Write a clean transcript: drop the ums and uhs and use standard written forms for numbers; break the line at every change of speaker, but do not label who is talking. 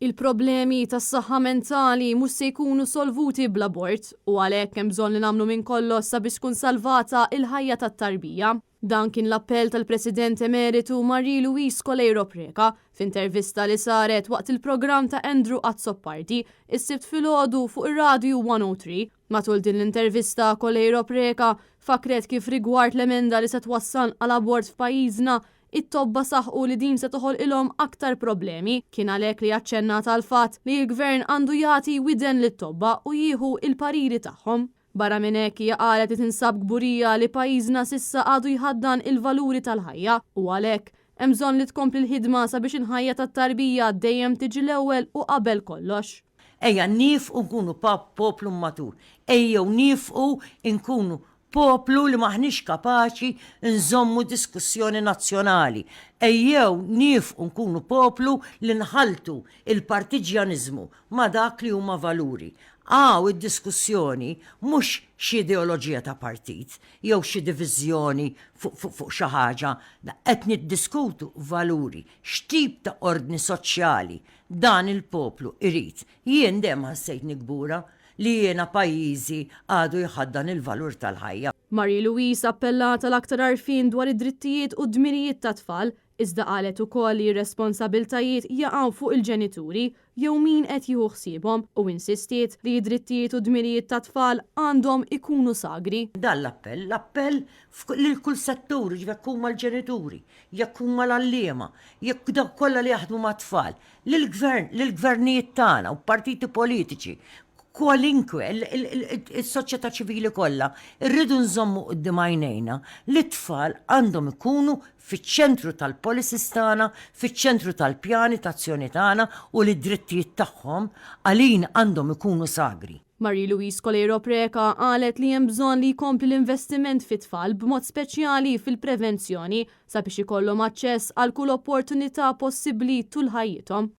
Il-problemi tas-saħħa mentali mhux se jkunu solvuti bl-abort u għalhekk hemm bżonn li nagħmlu minn kollox sabiex tkun salvata il-ħajja tat-tarbija. Dan kien l-appell tal-President Emeritu Marie Louise Coleiro Preca f'intervista li saret waqt il-programm ta' Andrew Azzopardi is-Sibt filgħodu fuq ir-Radju 103. Matul din l-intervista, Coleiro Preca fakret kif rigward l-emenda li se twassal għal abort f'pajjiżna, it-tobba saħqu li din se toħolqilhom aktar problemi. Kien għalhekk li aċċennat għall-fatt li l-Gvern għandu jagħti widen lit-tobba u jieħu il-pariri tagħhom. Barra minn hekk, hija qalet li tinsab kburija li pajjiżna s'issa għadu jħaddan il-valuri tal-ħajja u għalhekk hemm bżonn li tkompli l-ħidma sabiex il-ħajja tat-tarbija dejjem tiġi l-ewwel u qabel kollox.
Ejja niefqu nkunu poplu matur. Ejjew niefqu nkunu poplu li m'aħniex kapaċi nżommu diskussjoni nazzjonali. Ejjew niefqu nkunu poplu li nħalltu il-partiġjaniżmu ma' dak li huma valuri. Hawn id-diskussjoni mhux xi ideoloġija ta' partit jew xi diviżjoni fuq xi ħaġa. Qed niddiskutu valuri, x'tip ta' ordni soċjali dan il-poplu irid. Jien dejjem ħassejtni kbura li jiena pajjiżi għadu jħaddan il-valur tal-ħajja.
Marie Louise appellat għal aktar għarfien dwar id-drittijiet u d-dmirijiet tat-tfal, iżda qalet ukoll li r-responsabiltajiet jaqgħu fuq il-ġenituri jew min qed jieħu ħsiebhom u insistiet li d-drittijiet u d-dmirijiet tat-tfal għandhom ikunu sagri.
Dan l-appell, l-appell lil kull settur, jiġifieri jekk huma l-ġenituri, jekk huma l-għalliema, jekk dawk kollha li jaħdmu mat-tfal, lill-gvern, lill-gvernijiet tagħna u partiti politiċi, kwalinkwe, is-soċjetà ċivili kollha, irridu nżommu quddiem għajnejna li t-tfal għandhom ikunu fiċ-ċentru tal-policies tagħna, fiċ-ċentru tal-pjani ta' azzjoni tagħna u li d-drittijiet tagħhom għalina għandhom ikunu sagri.
Marie Louise Coleiro Preca qalet li hemm bżonn li jkompli l-investiment fit-tfal, b'mod speċjali fil-prevenzjoni, sabiex ikollhom aċċess għal kull opportunità possibbli tul ħajjithom.